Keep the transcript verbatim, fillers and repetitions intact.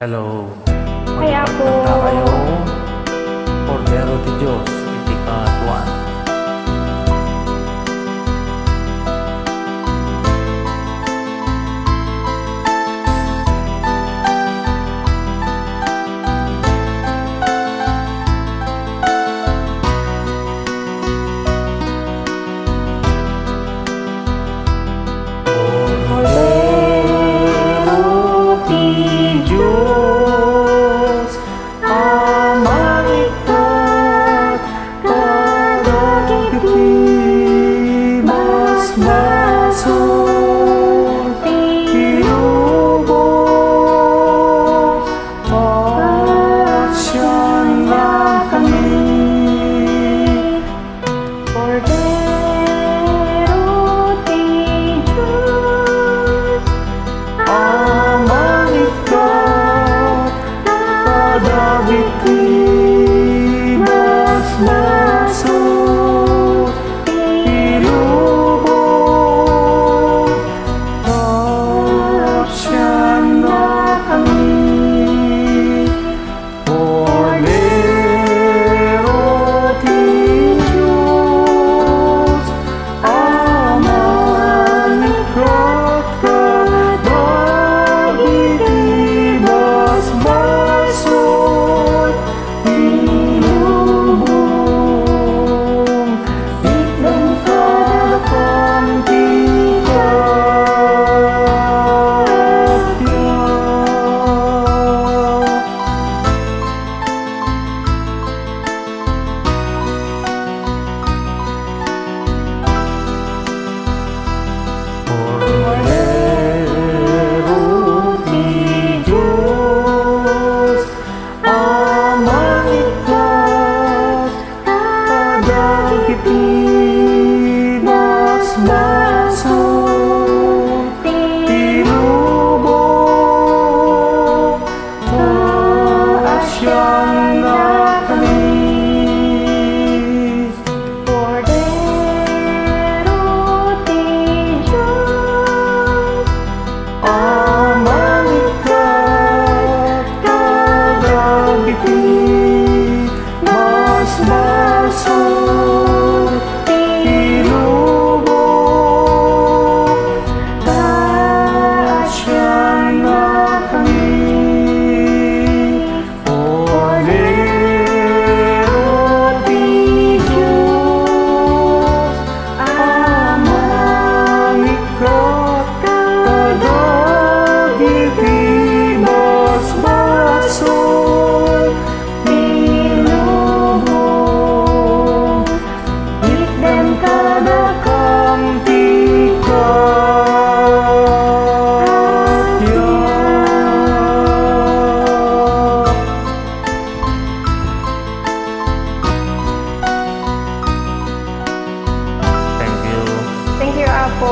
Hello. Hi, Apo. Magpagkanta kayo. Kordero ti Dios, iti kaatuan. Kordero ti Dios a mangikkat kadagiti basbasol ti lubong. Pasiannakami. Kordero ti Dios a mangikkat kadagiti basbasol ti lubong. Pasiannakami. Kordero ti Dios a mangikkat kadagiti basbasol ti lubong. Itdan kadakami ti kappia. Kordero ti Dios a mangikkat kadagiti basbasol ti lubong. Paasiannakami. Kordero ti Dios a mangikkat kadagiti basbasol ti lubong. Paasiannakami. Kordero ti Dios a mangikkat kadagiti basbasol ti lubong. Itdan kadakami ti kappia. Thank you. Thank you, Apo.